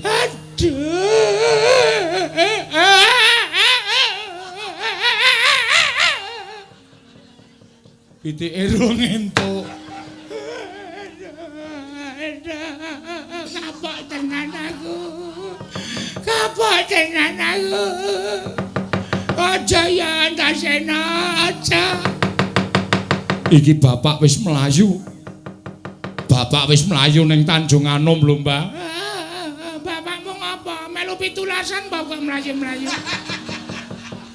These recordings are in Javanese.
Aduh. Pitike rung entuk. Kapok tenan aku. Kapok tenan aku. Aja ya Antasena, aja. Iki bapak wis mlayu. Bapak wis mlayu ning Tanjung Anom lho, Mbah. Bapakmu ngapa? Melu pitulasan bapak mlayu-mlayu.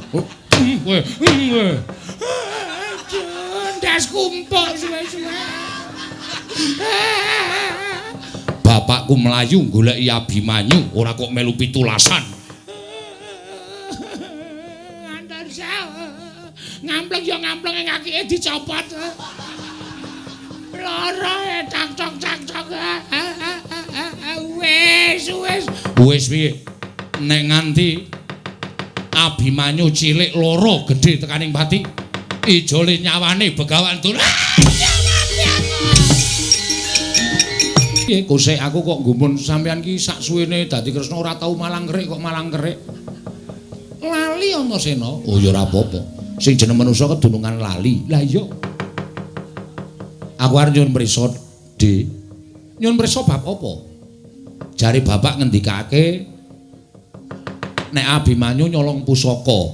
Kowe, kowe. Ndas kumpul suwe-suwe. Bapakku mlayu goleki Abimanyu, ora kok melu pitulasan. Antarsa. Ngampleng ya ngampleng ngakike dicopot. Lara tak cok tak cok. Wis wis. Wis piye? Nek nganti Abimanyu cilik loro gedhe tekaning pati, ijole nyawane Begawan Durna. Piye kosek aku kok nggumun sampean ki sak suwene dadi Kresna ora tau malang kerik kok malang kerik. Lali Antasena. Oh ya ora apa-apa. Sing jeneng manusa kedunungan lali. Lah iya. Aku arep nyuwun prisa, Dik. Nyuwun prisa bab apa? Jare bapak ngendikake nek Abimanyu nyolong pusaka.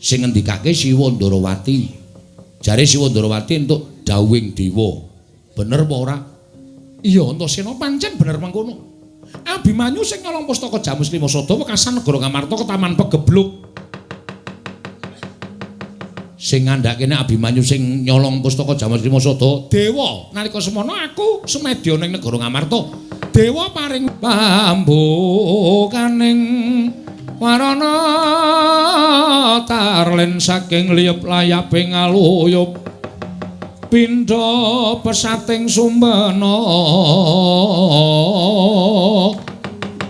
Sing ngendikake Siwa Ndarawati. Jare Siwa Ndarawati entuk dawuhing dewa. Bener apa ora? Iya, Antasena pancen bener mengkono. Abimanyu sing nyolong pustaka Jamus Lima Sada wekasan negara Ngamarta ketaman Pegebluk. Sing ngandhake nek Abimanyu sing nyolong pustaka Jamus Lima Sada, dewa. Nalika semono aku semedya ning negara Ngamarta. Dewa paring pambukaning warana tarlen saking liyep layaping aluyup pindha pesating sumbena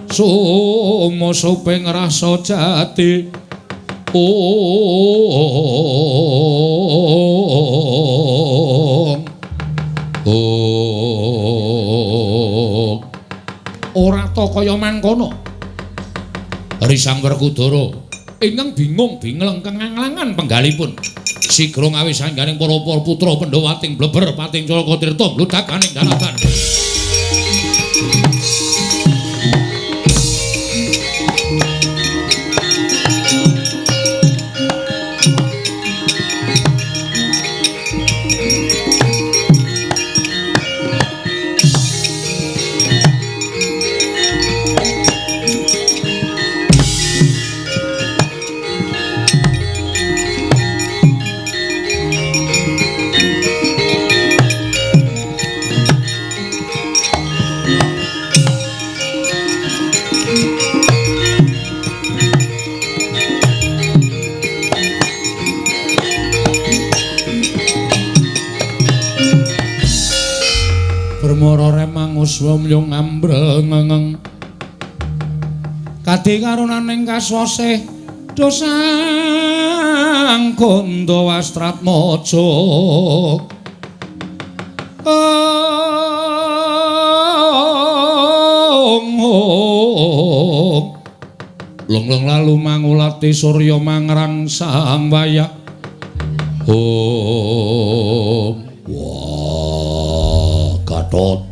sumusuping rasa jati. Ong ong ora ta kaya mangkono. Risang Werkudara ingkang bingung bingleng kenganglangan penggalipun sigra ngawis sangganing para putra Pandhawa ting bleber pating Calaka Tirta mludakaning daratan. Uswamyung ambrengeng kadi karunaning kaswasih dosang kandha wastratmaja. Ong long-long lalu mangulati surya mangrang sang wayah. Om wah Gatot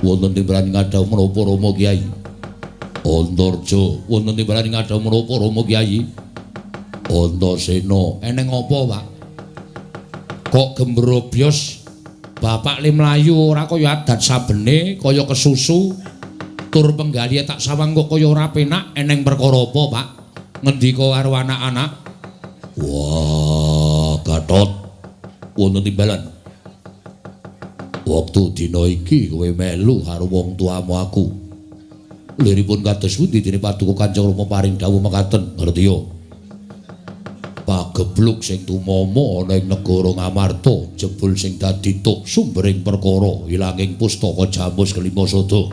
wonten timbalan ngadhawuh menapa Rama Kyai? Antarja wonten timbalan ngadhawuh menapa Rama Kyai? Antasena eneng apa, Pak? Kok gembrobyos bapak le mlayu ora kaya adat sabene, kaya kesusu tur penggalihe tak sawang kok kaya ora penak, eneng perkara apa, Pak? Ngendika karo anak-anak. Wah, Gatot wonten timbalan. Wektu dina iki kowe melu karo wong tuamu aku. Liripun kados pundi dene paduka Kanjeng Rama paring dawuh mekaten, ngerti ya? Pagebluk sing tumama ana ing negara Ngamarta, jebul sing dadi tuk sumbering perkara ilanging pustaka Jamus Kelima Sada.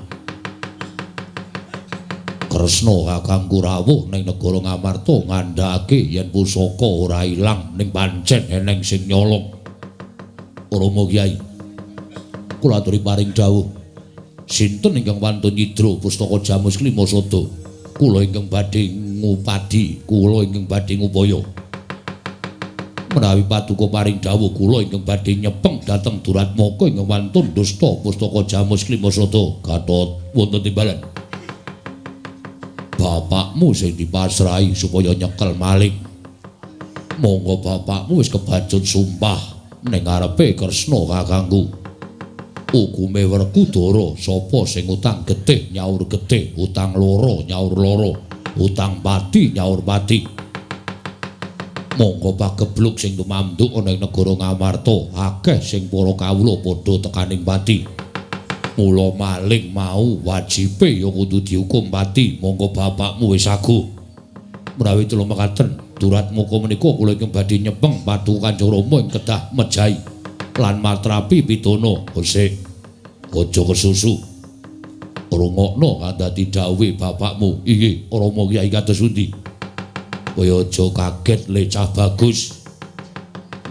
Kresna kakangku rawuh ning negara Ngamarta ngandhakake yen pusaka ora ilang ning pancen eneng sing nyolong. Rama Kyai, kula aturi paring dawuh. Sinten ingkang wantun nyidra pustaka Jamus Klima Sada? Kula ingkang badhe ngupadi, kula ingkang badhe ngupaya. Menawi paduka paring dawuh kula ingkang badhe nyepeng dhateng Duratmaka ingkang wantun dusta pustaka Jamus Klima Sada. Gatot wonten timbalan. Bapakmu sing dipasrahi supaya nyekel maling. Monggo bapakmu wis kebacut sumpah ning ngarepe Kresna kakangku. Hukume Werkudara, sapa sing utang getih nyaur getih, utang loro nyaur loro, utang pati nyaur pati. Monggo pagebluk sing tumanduk ana ing negara Ngamarta, akeh sing para kawula padha tekaning pati. Mula maling mau wajibe ya kudu dihukum pati. Monggo bapakmu wis aguh. Menawi kula mekaten, Duratmaka menika kula ingkang badhe nyepeng paduka Kanjeng Rama ing kedah mejahi lan matrapi pidana. Hosik, aja kesusu. Rungokno kandhati dawuhe bapakmu. Inggih, Rama Kyai kados pundi? Kowe aja kaget le cah bagus.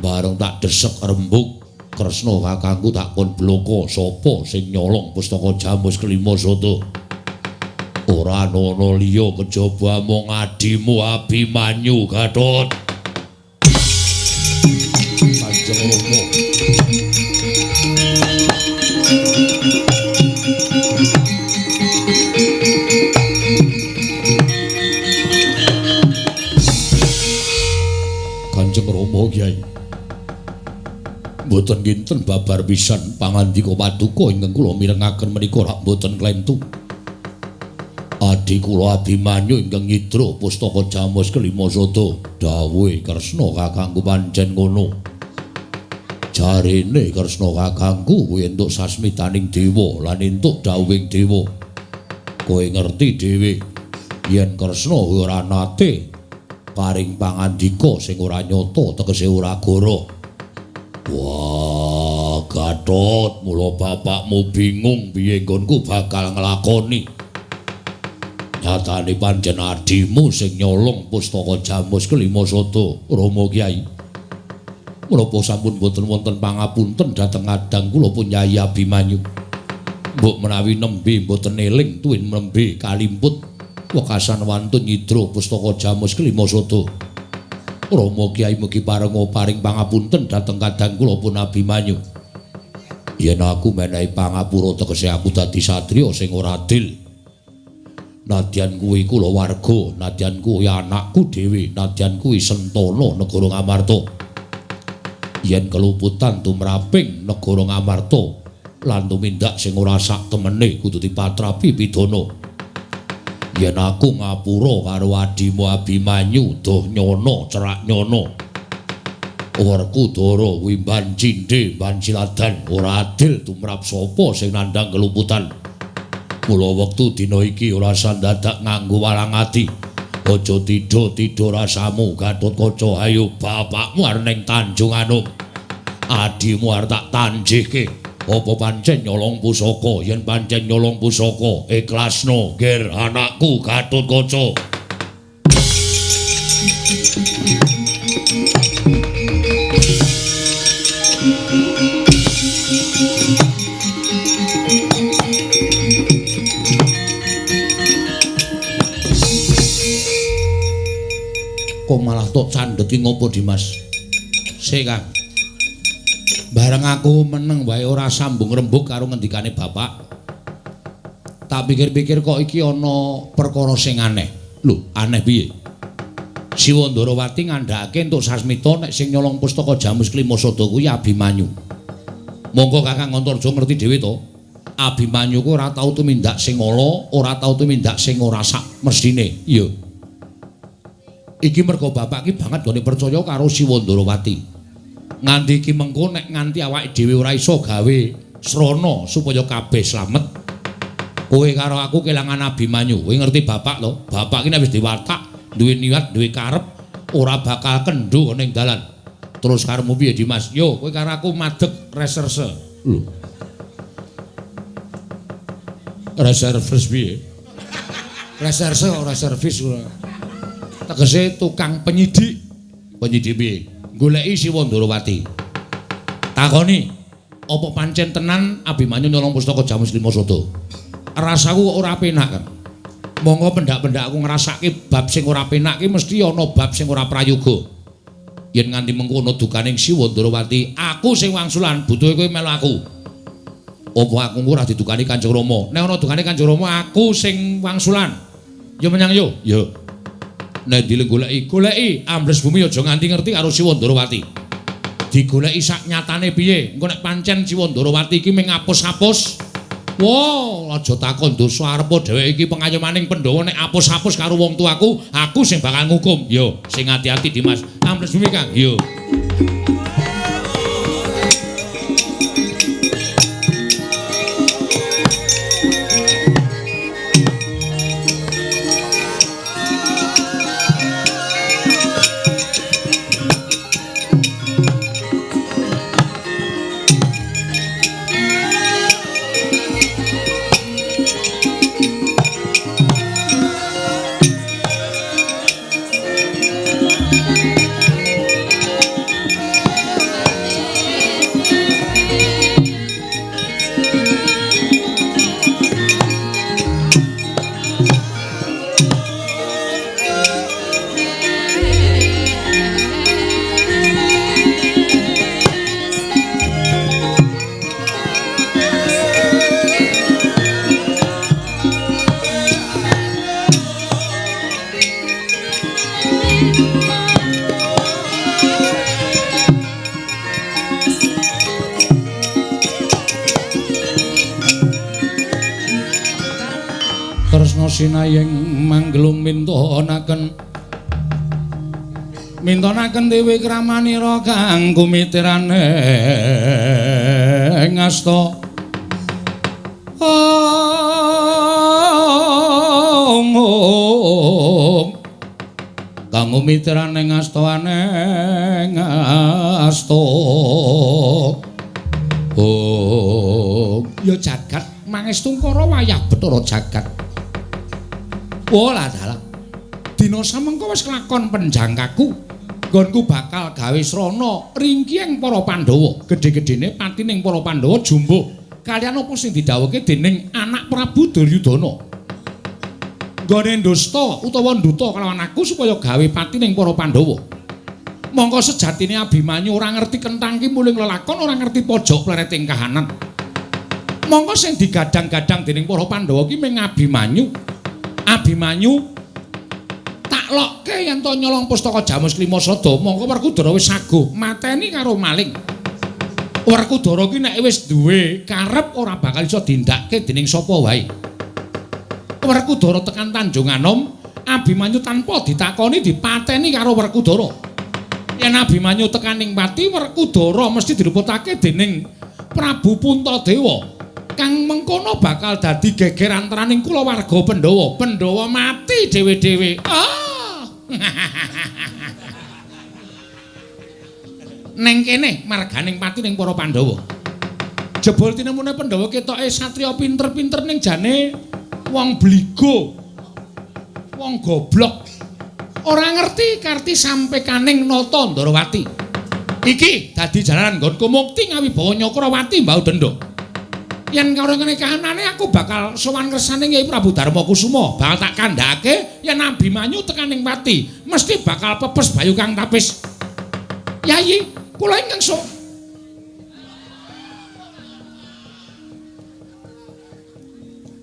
Bareng tak desek rembug Kresna kakangku tak kon bloko sapa sing nyolong pustaka Jamus Klima Sada. Ora ana liya kejaba amung adimu Abimanyu Gatot. Kanjeng Rama. Kanjeng Rama Kyai. Mboten kinten babar pisan pangandika paduka ingkang kula mirengaken menika rak mboten klentu. Adi kula Abimanyu ingkang nyidra pustaka Jamus Kelima Sada. Dawuhe Kresna kakangku pancen ngono. Jarene Kresna kakangku kuwi entuk sasmitaning dewa lan entuk dawuhing dewa. Kowe ngerti dhewe yen Kresna kuwi ora nate paring pangandika sing ora nyata tegese ora goro. Wah, Gatot, mula bapakmu bingung piye nggonku bakal nglakoni. Nyatane pancen adimu sing nyolong pustaka Jamus Kelima Sada, Rama Kyai. Menapa sampun boten wonten pangapunten dhateng kadang kula pun Yai Abimanyu. Mbok menawi nembe mboten eling tuwin nembe kalimput wekasan wantun nyidra pustaka Jamus Kelima Sada. Rama Kyai mugi parenga paring pangapunten dhateng kadang kula pun Abimanyu. Yen aku menehi pangapura tegese aku dadi satriya sing ora adil. Nadyan kuwi kula warga, nadyan kuwi anakku dhewe, nadyan kuwi sentana negara Ngamarta. Yen keluputan tumraping negara Ngamarta lan tumindak sing ora sak temene kudu dipatrapi pidana. Yen aku ngapura karo adimu Abimanyu doh nyono cerak nyono. Werkudara kuwi mban cindhe mban siladan ora adil tumrap sapa sing nandhang keluputan. Mula wektu dina iki ora sandadak nganggo walang ati. Aja tidha-tidha rasamu Gatotkaca, ayo bapakmu arep ning Tanjung Anom. Adimu arep tak tanjihke. Apa pancen nyolong pusaka? Yen pancen nyolong pusaka, ikhlasno ger anakku Gatotkaca. Kok malah tok candhet ki ngopo, Dimas? Sik, Kang. Bareng aku meneng wae ora sambung rembug karo ngendikane bapak. Tak pikir-pikir kok iki ana perkara sing aneh. Lho, aneh piye? Siwa Ndarawati ngandhakake entuk sasmita nek sing nyolong pustaka Jamus Klima Sada kuwi Abimanyu. Monggo Kakang Antarja ngerti dhewe to. Abimanyu ku ora tau tumindak sing ala, ora tau tumindak sing ora sak mesthine. Iya. Iki mergo bapak ki banget gone percaya karo Siwa Ndarawati. Nganti iki mengko nek nganti awake dhewe ora iso gawe srana supaya kabeh slamet. Kowe karo aku kelangan Abimanyu. Kowe ngerti bapak to? Bapak ki nek wis diwatak, duwe niat, duwe karep, ora bakal kendho ning dalan. Terus karepmu piye, Dimas? Yo, kowe karo aku madeg reserse. Lho. Reservis piye? Reserse ora servis ora. Tegese tukang penyidik. Penyidik piye? Goleki Siwa Ndarawati. Takoni, Apa pancen tenan Abimanyu nyolong pustaka Jamus Lima Sada? Rasaku kok ora penak kan. Monggo pendak-pendak aku ngrasake bab sing ora penak ki mesti ana bab sing ora prayoga. Yen nganti mengko ana dukaning Siwa Ndrawati, aku sing wangsulan, butuhe kowe melu aku. Apa aku ora didukani Kanjeng Rama? Nek ana dukane Kanjeng Rama, aku sing wangsulan. Yo menyang yo. Yo. Nek dile goleki, goleki ambles bumi aja nganti ngerti karo Siwa Ndrawati. Digoleki sak nyatane piye? Engko nek pancen Siwa Ndrawati iki mung ngapus-apus. Wah, aja takon dosa arepa dheweke iki pengayomaning Pandhawa nek apus-apus karo wong tuaku, aku sing bakal ngukum. Yo, sing ati-ati Dimas. Ambles bumi, Kang. Yo. Sinayeng manggelung mintonaken mintonaken dewi kramanira kang kumitirane ngasta ong kang kumitirane ngastaane ngasta oh ya jagat mangestungkara wayah Bathara Jagat. Walah dalah. Dina samengko wis kelakon penjangkaku. Nggonku bakal gawe srana ringkiyeng para Pandhawa. Gedhe-gedhene patining para Pandhawa jumbuh kaliyan apa sing didhawuhke dening anak Prabu Duryudana. Nggone ndusta utawa nduta kelawan aku supaya gawe patining para Pandhawa. Mongko sejatine Abimanyu ora ngerti kenthang ki muling lelakon, ora ngerti pojok plereting kahanan. Mongko sing digadang-gadang dening para Pandhawa ki mung Abimanyu. Abimanyu tak lokke yen to nyolong pustaka Jamus Klima Sada, mongko Werkudara wis saguh mateni karo maling. Werkudara ki nek wis duwe karep ora bakal iso dindhakke dening sapa wae. Werkudara tekan Tanjung Anom, Abimanyu tanpa ditakoni dipateni karo Werkudara. Yen Abimanyu tekan ning pati, Werkudara mesti diruputake dening Prabu Puntadewa. Kang mengkono bakal dadi geger antaraning kulawarga Pandhawa. Pandhawa mati dhewe-dhewe. Ah. Neng kene marganing pati ning para Pandhawa. Jebul tinemune Pandhawa ketoke satriya pinter-pinter ning jane wong bligo. Wong goblok. Ora ngerti karti sampekaning Nata Ndrawati. Iki dadi jalaran nggonku mukti ngawibawa Nyakrawati mbau denda. Yen karo ngene kahanane aku bakal sowan kersane Kyai Prabu Darma Kusuma, bakal tak kandhake yen Abimanyu tekan ning pati, mesti bakal pepes bayu kang tapis. Yayi, kula ingkang so.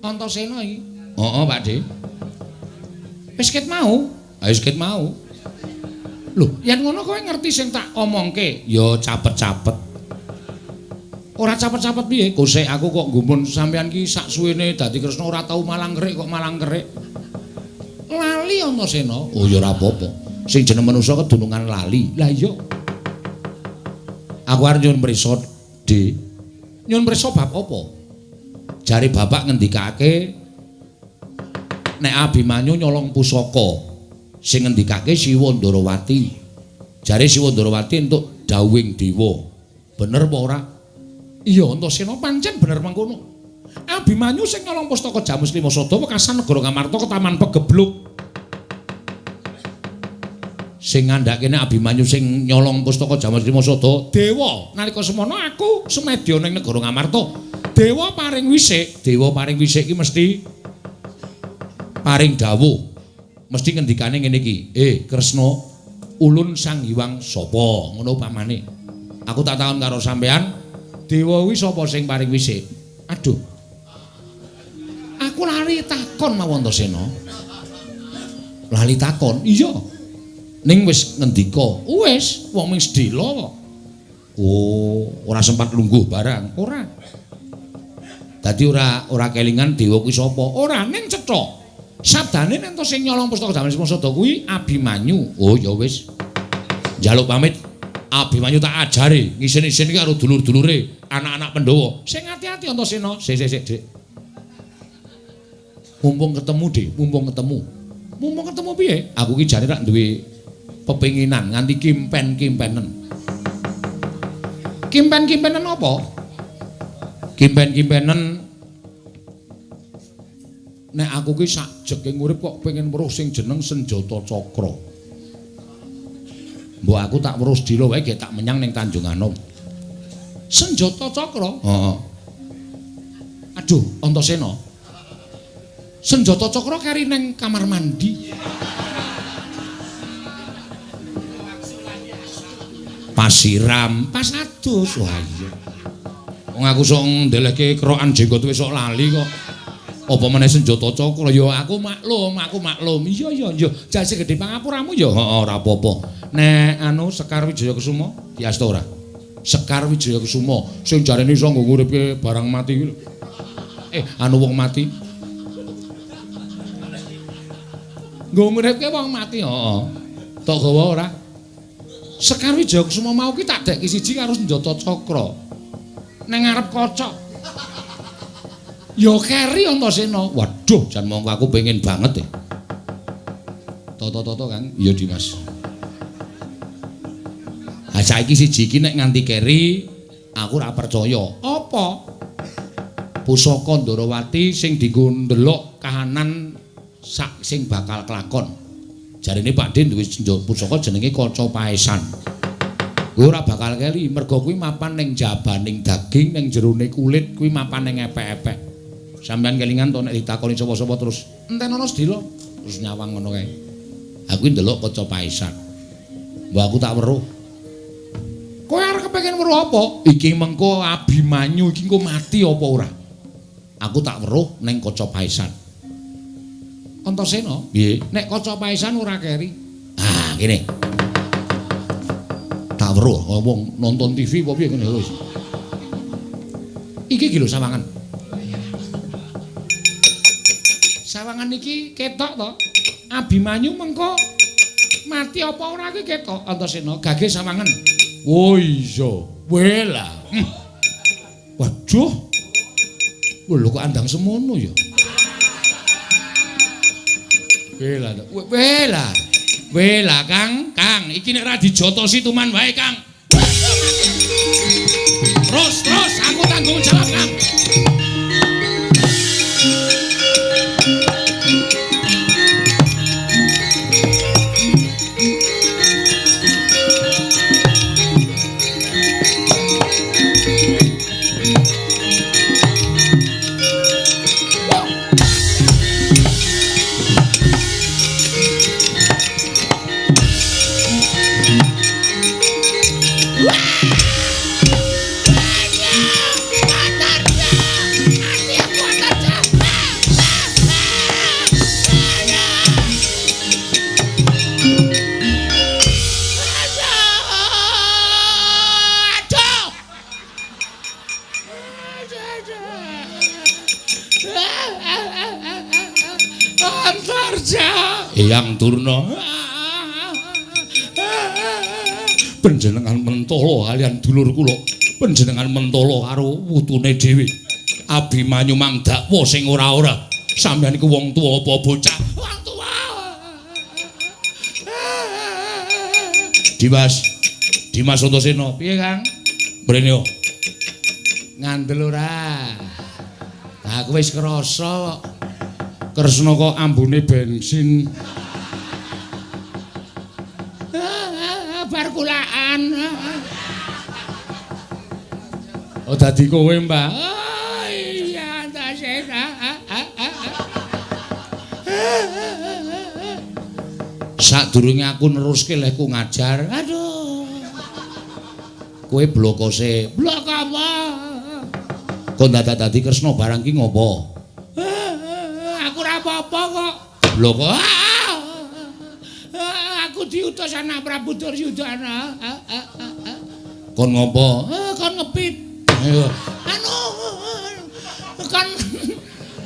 Antasena iki. Heeh, Pak De. Wis ket mau. Ha wis ket mau. Lho, yen ngono kowe ngerti sing tak omongke? Ya capet-capet. Ora capet-capet piye? Kosek aku kok nggumun sampean ki sak suwene dadi Kresna ora tau malang kerik kok malang kerik. Lali Antasena. Oh ya ora apa-apa. Sing jeneng manusa kedunungan lali. Lah iya. Aku arep nyuwun prisa, De. Nyuwun prisa bab apa? Jare bapak ngendikake nek Abimanyu nyolong pusaka sing ngendikake Siwa Ndrawati. Jare Siwa Ndrawati entuk dawuhing dewa. Bener apa ora? Iya, Antasena pancen bener mengkono. Abimanyu sing nyolong pustaka Jamus Lima Sada wekasan negara Ngamarta ketaman Pegebluk. Sing ngandhakene Abimanyu sing nyolong pustaka Jamas Lima Sada, dewa. Nalika semono aku semedya ning negara Ngamarta. Dewa paring wisik, dewa paring wisik iki mesti paring dawuh. Mesti ngendikane ngene iki, Kresna, ulun Sang Hyang sapa? Ngono pamane. Aku tak takon karo sampean, dewa kuwi sapa sing paring wisik? Aduh. Aku lali takon mawon Antasena. Lali takon? Iya. Ning wis ngendika, wis wong ming sedhela kok. Oh, ora sempat lungguh barang, ora. Dadi ora kelingan dewa kuwi sapa? Ora, ning cetha. Sabdane nek sing nyolong pustaka Jamas Lima Sada kuwi Abimanyu. Oh ya wis. Njaluk pamit Abimanyu tak ajari ngisin-isin iki karo dulur-dulure, anak-anak Pandhawa. Sing ati-ati Antasena. Sik sik sik, Dik. Mumpung ketemu, Dik, mumpung ketemu. Mumpung ketemu piye? Aku ki jane rak duwe pepinginan nganti kimpen-kimpenen. Kimpen-kimpenen apa? Kimpen-kimpenen nek aku ki sak jeking urip kok pengen weruh sing jeneng Senjata Cakra. Mbok aku tak weruh sedhela wae gek tak menyang ning Tanjung Anom. Senjata Cakra? Heeh. Aduh, Antasena. Senjata Cakra keri ning kamar mandi. Pasiram, pas adus. Wah iya. Wong aku sok ndelehke kerokan jenggot wis sok lali kok. Apa meneh Senjata Cakra? Ya aku maklum, aku maklum. Iya iya iya, jase gedhe pangapuramu ya. Heeh, ora apa-apa. Nek anu Sekar Wijaya Kesuma diasta ora? Sekar Wijaya Kesuma sing jarene iso nggo nguripke barang mati kuwi lho. Anu wong mati. Nggo nguripke wong mati, heeh. Tok gawa ora? Sekar Wijaya Kesuma mau ki tak deki siji karo Senjata Cakra. Nang ngarep kaca. Ya keri Antasena. Waduh, jan mongko aku pengen banget e. Toto-toto Kang. Iya Dimas. Ha saiki siji iki nek nganti keri aku ora percaya. Apa? Pusaka Ndorowati sing dienggo ndelok kahanan sak sing bakal kelakon. Jarene Pakdhe duwe pusaka jenenge Kaca Paesan. Kuwi ora bakal keri mergo kuwi mapan ning jabaning daging, ning jerone kulit, kuwi mapan ning epek-epek. Sampeyan kelingan to nek ditakoni sapa-sapa terus entenono sedhela terus nyawang ngono kae. Aku ndelok Kaca Paesan. Mbok aku tak weruh. Kowe arep kepengin weruh apa? Iki mengko Abimanyu iki engko mati apa ora? Aku tak weruh ning Kaca Paesan. Antasena, piye? Nek Kaca Paesan ora keri. Ah, kene. Tak weruh wong nonton TV apa piye ngene wis. Iki iki lho sawangan. Sawangan iki ketok to. Abimanyu mengko mati apa ora iki ketok Antasena gage sawangan. Oh iya, wela. Waduh. Lho kok andang semono ya. Wela, wela. Wela Kang, Kang, iki nek ora dijotosi tuman wae Kang. Terus, terus aku tanggung jawab Kang. Eyang Durna, panjenengan mentolo kalian dulur kula, panjenengan mentolo karo wutune dhewe. Abimanyu mang dakwa sing ora-ora. Sampeyan iku wong tuwa apa bocah? Wong tuwa. Dimas, Dimas Antasena, piye Kang? Mrene yo. Ngandel ora? Aku wis krasa kok. Kresna kok ambune bensin. Oh dadi kowe, Mbah. Oh iya, Antasena. Sadurunge aku neruske lehku ngajar. Aduh. Kowe blokose. Blok apa? Kok dadak dadi Kresna barang ki ngopo? Aku ora apa-apa kok. Bloko. Aku diutus anak Prabu Duryudana. Kon ngopo? Kon ngepit. Anu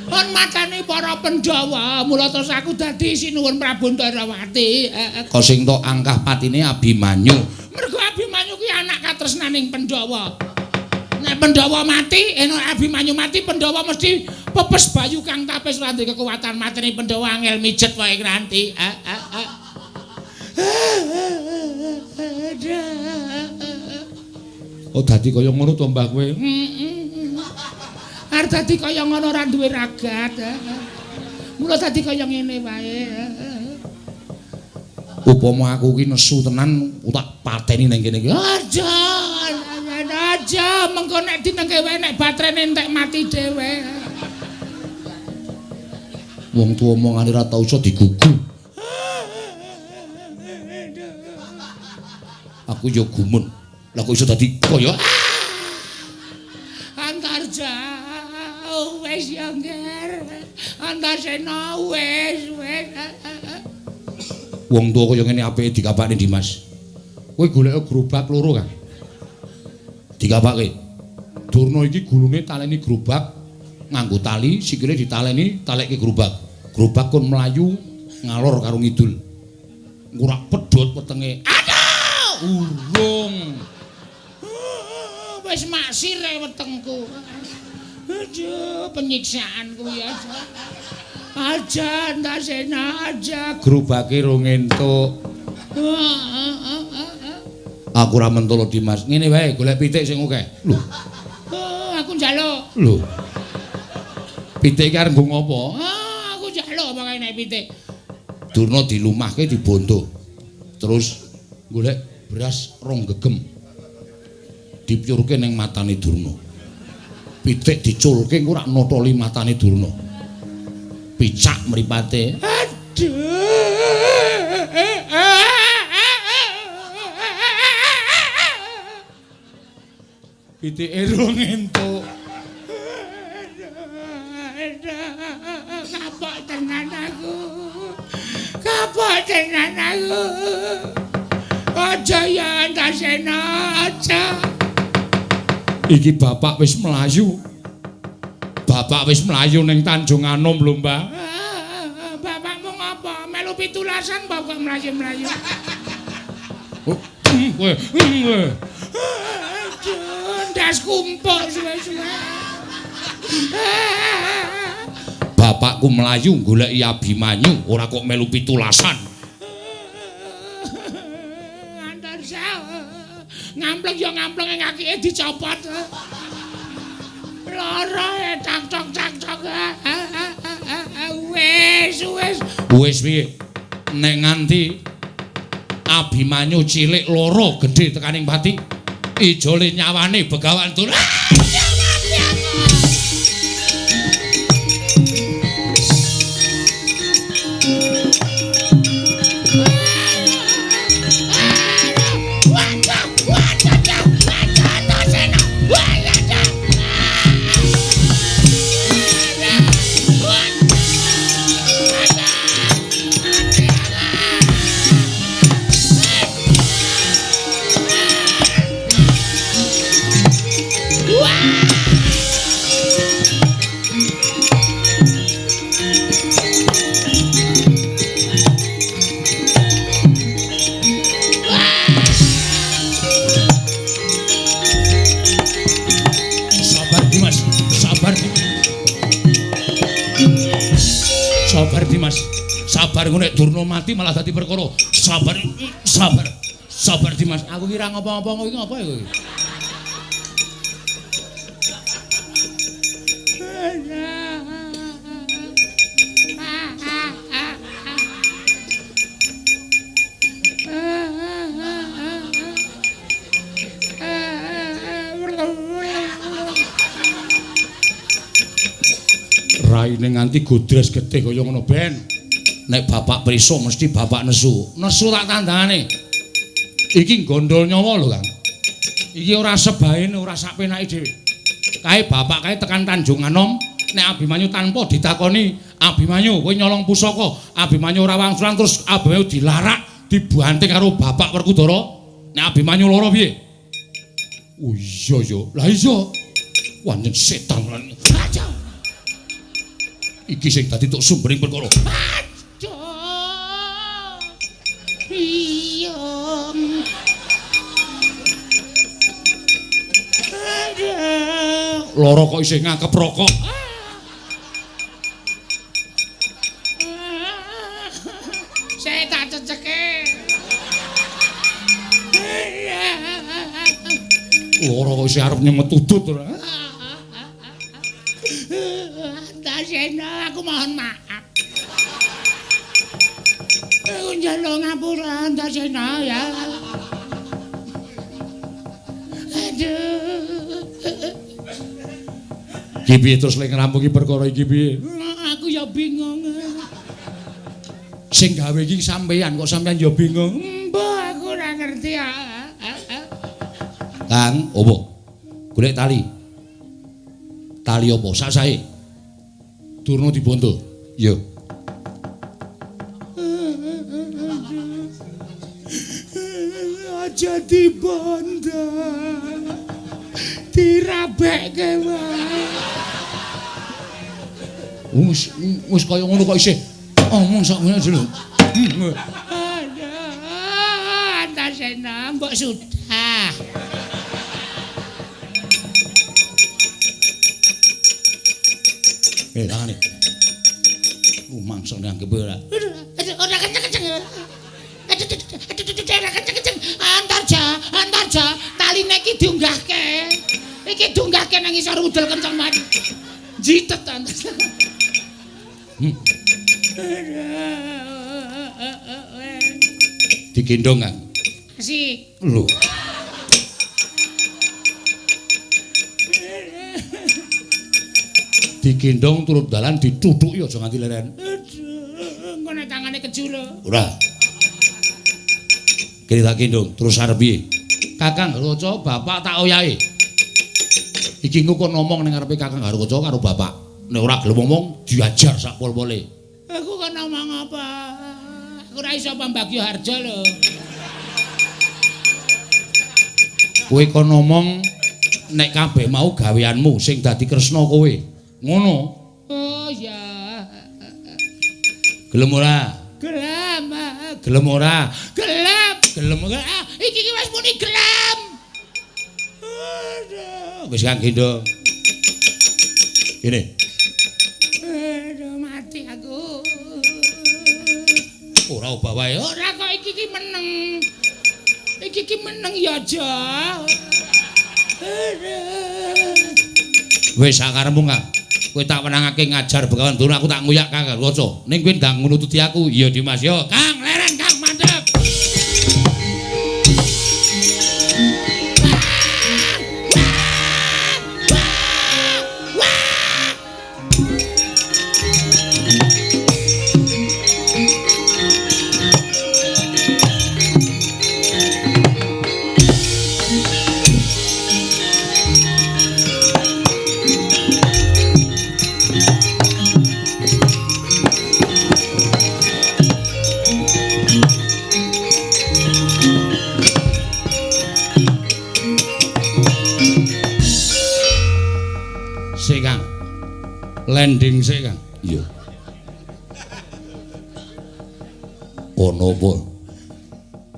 kon matane para Pandhawa, mula terus aku dadi sinuwun Prabu Ndharawati. Kok sing tok angkah patine Abimanyu. Mergo Abimanyu kuwi anak katresnaning Pandhawa. Nek Pandhawa mati, nek Abimanyu mati, Pandhawa mesti pepes bayu kang tapis ora duwe kekuatan mateni Pandhawa angel mijet wae nganti. Oh dadi kaya ngono to Mbah kowe. Arep dadi kaya ngono ora duwe ragat. Mula dadi kaya ngene wae. Upama aku ki nesu tenan tak pateni ning kene iki. Aja, aja mengko nek dinengke wae nek baterene entek mati dhewe. Wong tuwa omongane ora tau iso digugu. Aku ya gumun. Lah kok iso dadi kaya Antarja wis ya Nger. Antasena wis wis. Wong tuwa kaya ngene apike dikapakne Dimas. Kowe golek gerobak loro kan. Dikapake. Durna iki gulune taleni gerobak nganggo tali, sikile ditaleni talekke gerobak. Gerobak kon mlayu ngalor karo ngidul. Ora pedhot wetenge. Aduh, urung. Wis maksir wetengku. Aduh, penyiksaan kuwi aja. Aja Antasena aja. Gerobake rong entuk. Aku ora mentolo Dimas. Ngene wae golek pitik sing akeh. Lho. Aku njaluk. Lho. Pitik iki arep nggo ngopo? Aku njaluk pokoke nek pitik. Durna dilumahke dibondo. Terus golek beras rong gegem. Dipyurke ning matane Durna. Pitik diculke engko rak notoli matane Durna. Picak mripate. Aduh. Pitike rong entuk. Kapok tenan aku. Kapok tenan aku. Aja ya Antasena, aja. Iki bapak wis mlayu. Bapak wis mlayu ning Tanjung Anom lho, Mbah. Bapakmu ngapa? Melu pitulasan bapak mlayu-mlayu. Kowe. Aduh, ndas kumpul suwe-suwe. Bapakku mlayu goleki Abimanyu, ora kok melu pitulasan. Antarsa. Ngampleng ya ngampleng ngakike dicopot. Lara tak tok tak tok. Wis wis. Wis piye? Nek nganti Abimanyu cilik loro gedhe tekaning pati, ijole nyawane Begawan Durna. Sabar nek Durna mati malah dadi perkara. Sabar, sabar. Sabar Dimas. Aku kira ngopo-ngopo kowe iki ngopo ya kowe? Raine nganti godres getih kaya ngono ben. Nek bapak prisa mesti bapak nesu. Nesu tak tandane. Iki gondol nyawa lho, Kang. Iki ora sebaene, ora sak penake dhewe. Kae bapak kae tekan Tanjung Anom, nek Abimanyu tanpa ditakoni, Abimanyu kowe nyolong pusaka, Abimanyu ora wangsulan terus Abimanyu dilarak, dibanting karo bapak Werkudara. Nek Abimanyu lara piye? Oh iya ya. Lah iya. Wanjen setan lan. Aja. Iki sing dadi tok sumbering perkara. Aja. Iya. Lara kok isih ngakep rokok. Saya tak ceceke. Lara kok isih arep nyemet udut ora. Antasena, aku mohon maaf. Aku njaluk ngapura Antasena ya. Aduh. Iki piye terus lek ngrampungi perkara iki piye? Aku ya bingung. Sing gawe iki sampeyan kok sampeyan ya bingung. Mbah, aku ora ngerti ya. Kang, opo? Golek tali. Tali opo? Sak-sae. Durna dibondo. Iya. Aja dibondo. Dirabekke wae. Wis wis kaya ngono kok isih omong sak ngene lho. Aduh, Antasena, mbok sudah. Eh, tangane. Rumangsa nangkep ora. Ora kenceng-kenceng. Aduh, ora kenceng-kenceng. Antarja, Antarja, taline iki diunggahke. Iki diunggahke nang isor udel kenceng banget. Jitet Antarja. Digendong, Kang. Asik. Lho. Digendong turut dalan dithuthuki aja nganti leren. Aduh, engko nek tangane keju lho. Ora. Kene tak gendong terus arep piye? Kakang Garukaca, bapak tak oyahe. Iki engko kon ngomong ning ngarepe Kakang Garukaca karo bapak. Nek ora gelem ngomong diajar sak pol-pole. Aku kon ngomong apa? Aku ora iso pambagya harja lho. Kowe kon ngomong nek kabeh mau gaweanmu sing dadi Kresna kowe. Ngono. Oh ya. Gelem ora? Gelem. Gelem ora? Gelem. Gelem ora? Iki ki wis muni gelem. Aduh, wis kang gendong. Kene. Aduh, mati aku. Ora obah wae. Ora kok iki ki meneng. Iki ki meneng ya aja. Aduh. Wis sakarepmu, Kang. Kowe tak wenangake ngajar Begawan Durna, aku tak nguyak Kang Garukaca. Ning kowe ndang nututi aku. Iya, Dimas. Yo, Kang, leren Kang, mandek. Sik, Kang. Landing sik, Kang. Iya. Ono apa?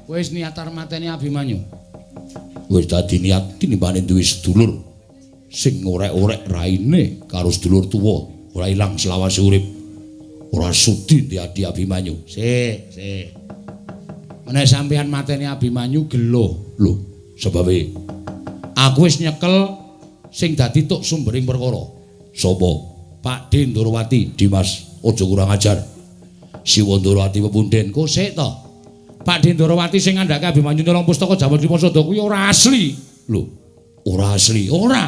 Wis niat arep mateni Abimanyu. Wis dadi niat tinimbane duwe sedulur sing ngorek-orek raine karo sedulur tuwa, ora ilang selawase urip. Ora sudi ndiadi Abimanyu. Sik, sik. Menawa sampeyan mateni Abimanyu gelo. Lho, sebabe aku wis nyekel sing dadi tuk sumbering perkara. Sapa? Pak D. Ndorowati, Dimas, aja kurang ajar. Siwa Ndorowati pepunden. Kok sik to? Pak D. Ndorowati sing ngandhake Abimanyu nyolong pustaka Jawa Dwipasada kuwi ora asli. Lho, ora asli. Ora.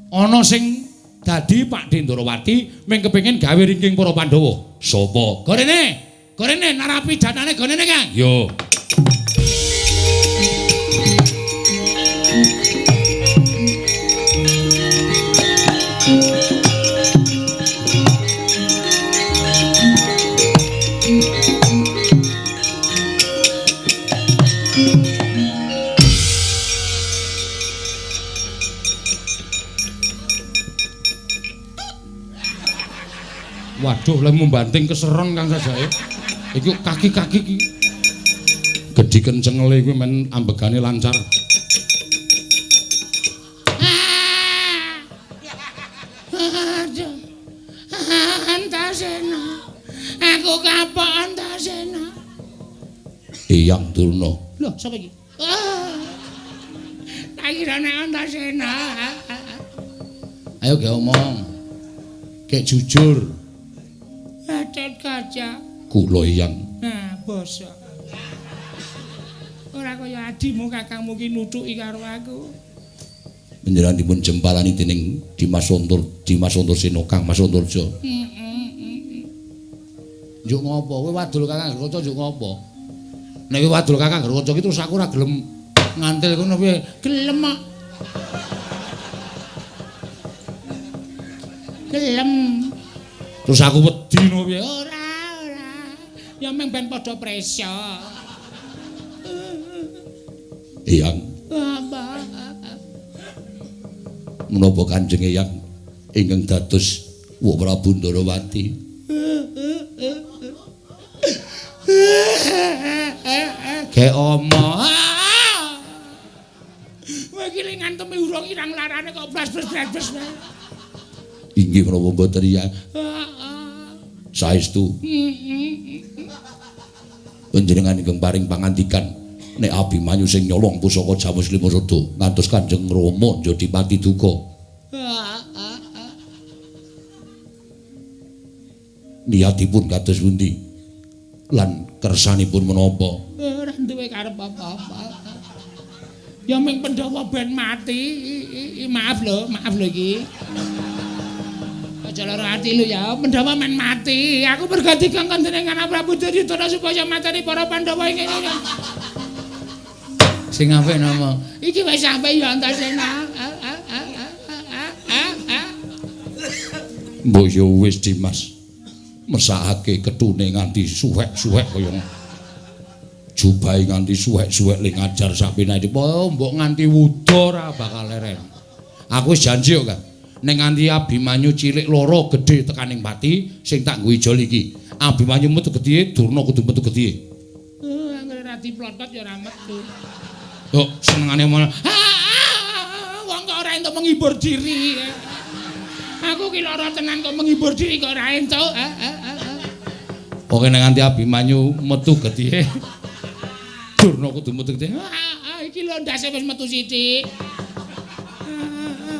Ana sing Dadi Pak Ndorowati mung kepengin gawe ringking para Pandhawa. Sapa? Gorene. Gorene narapidanane gonene, Kang. Yo. Waduh, lek membanting keseron Kang sajake. Iki kaki-kaki iki. Gedhi kencengele kuwi men ambegane lancar. Aduh. Antasena. Aku kapok Antasena. Eyang Durna. Lho, sapa iki? Tak kira nek Antasena. Ayo ge omong. Gek jujur. Kaca. Kula Eyang. Nah, basa. Ora kaya adimu kakangmu ki nuthuki karo aku. Panjenengan dipun jempalani dening Dimas Antarsena Kang Mas Antarja. Heeh. Njuk ngopo? Kowe wadul Kakang Garkaca njuk ngopo? Nek kowe wadul Kakang Garkaca ki terus aku ora gelem ngantil kono piye? Gelem kok. Gelem. Terus aku wedi no piye? Ora, ora. Ya mung ben padha presa. Eyang. Apa? Menapa Kanjeng Eyang ingkang dados Wak Prabu Ndorowati? Ge omo. Kowe iki lek ngantemi urung irang larane kok blas-blas-blas. Inggih menapa mboten Eyang? Saestu. Panjenengan ingkang paring pangandikan nek Abimanyu sing nyolong pusaka Jamus Lima Sada ngantos Kanjeng Rama njadi pati duka. Niatipun kados pundi? Lan kersanipun menapa? Ora duwe karep apa-apa. Ya mung Pandhawa ben mati. Maaf lho iki. Aja lara ati lho ya, Pandhawa men mati. Aku merga dikongkon dening Kakang Prabu Duryudana supaya mateni para Pandhawa ing kene. Sing apik napa? Iki wis sampe ya Antasena. Mbok yo wis Dimas. Mesakake ketune nganti suwek-suwek kaya jubahe nganti suwek-suwek le ngajar sapenake. Oh, mbok nganti wuda ora bakal leren. Aku wis janji kok, Kang. Nek nganti Abimanyu cilik loro gedhe tekaning pati sing tak nggo ijol iki. Abimanyu metu gedhe, Durna kudu metu gedhe. Anggere ra diplotot ya ora metu. Kok senengane ngono. Wong kok ora entuk menghibur diri. Aku ki lara tenan kok menghibur diri kok ora entuk. Pokoke nek nganti Abimanyu metu gedhe, Durna kudu metu gedhe. Iki lho ndase wis metu sithik.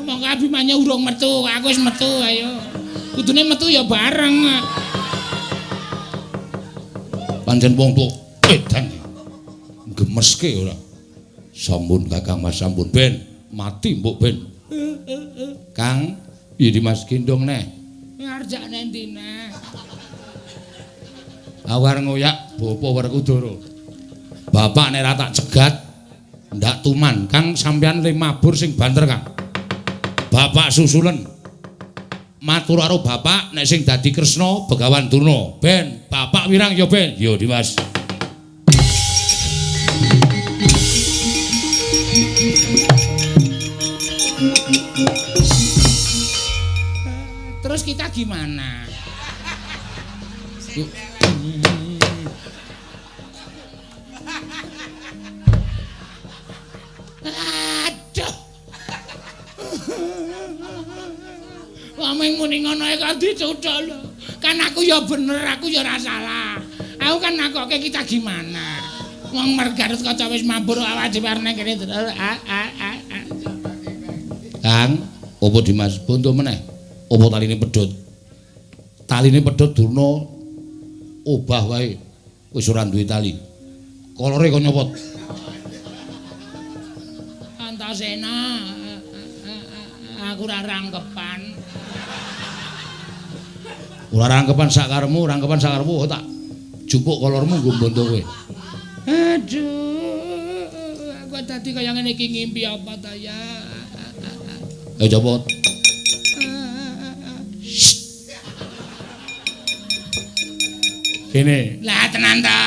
Monggo Abimanyu urung metu, aku wis metu ayo. Kudune metu ya bareng. Pancen wong tuwa edan. Gemeske ora. Sampun Kakang Mas sampun ben mati mbok ben. Kang, piye Dimas gendong neh? Ngarjakne endi neh? Awar ngoyak bapa Werkudara. Bapak nek ra tak cegat ndak tuman. Kang sampeyan le mabur sing banter, Kang. Bapak susulen. Matur karo bapak nek sing dadi Kresna Begawan Durna. Ben, bapak wirang ya ben. Yo Dimas. Terus kita gimana? Aduh. Wah mung muni ngono kok dicuthuk lho. Kan aku ya bener, aku ya ora salah. Aku kan nakoke kita gimana? Wong mergarut kaca wis mabur awak dhewe arep nang kene. Kang, opo Dimas? Bonto meneh. Opo taline pedhot? Taline pedhot Durna obah wae. Wis ora duwe tali. Kolore kok nyopot. Antasena, aku ora rangkepan. Ora rangkepan sakaremu, rangkepan sakaremu tak jupuk kolormu nggo mbondo kowe. Aduh, aku dadi kaya ngene iki ngimpi apa ta ya? Ayo coba. Kene. Lah tenan ta.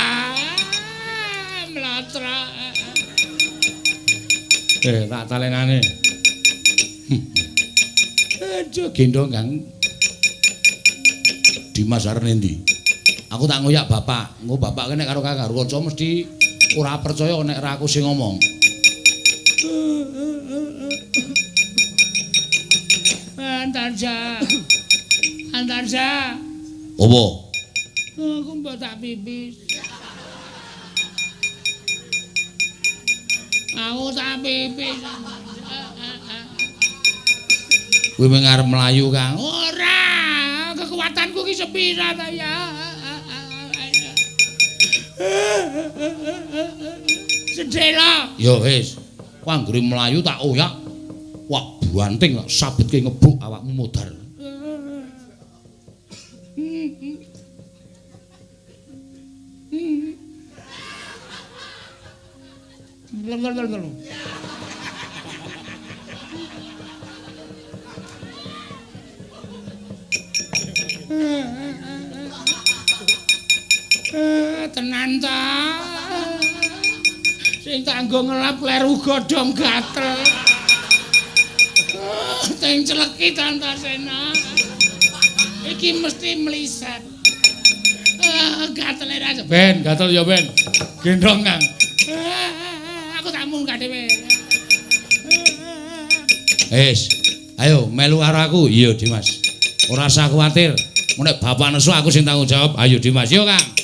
Mlatra. Tak talenane. Aduh, gendong Kang. Dimas arep endi? Aku tak ngoyak bapak. Engko bapak kene karo kakang kanca mesti ora percaya nek ra aku sing ngomong. Antarja. Antarja. Apa? Aku mbok tak pipis. Aku tak pipis. Kowe mung arep mlayu, Kang. Ora, kekuatanku ki sepira ta ya. Sedela. Ya wis. Kowe anggere mlayu tak oyak. Wah, banting kok sabetke ngebuk awakmu modar. Tenan ta. Sing tak nggo ngelap kleru godhong gatel. Sing celeki Antasena. Iki mesti mliset. Gatele ra ben, gatel ya ben. Gendong Kang. Aku tak munggah dhewe. Wis, ayo melu karo aku. Iya, Dimas. Ora usah kuwatir. Nek bapak nesu aku sing tanggung jawab. Ayo Dimas, yo Kang.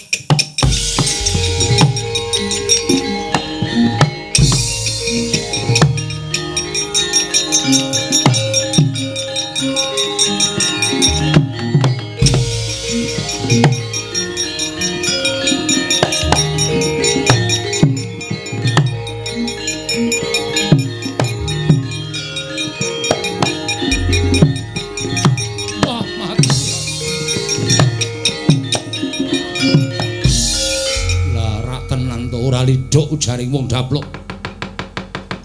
Lidhok ujaring wong daplok.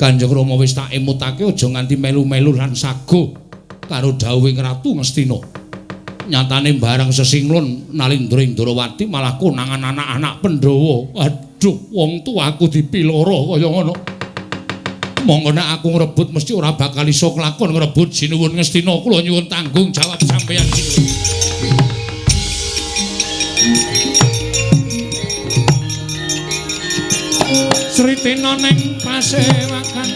Kanjeng Rama wis tak emutake aja nganti melu-melu lan sago karo dawuhing Ratu Ngastina. Nyatane barang sesinglon Nalindra ing Ndrawati malah konangan anak-anak Pandhawa. Aduh, wong tuaku dipiloro kaya ngono. Monggo nek aku ngrebut mesti ora bakal iso kelakon ngrebut. Sinuwun Ngastina, kula nyuwun tanggung jawab sampeyan sinuwun. Sritina ning pasewakan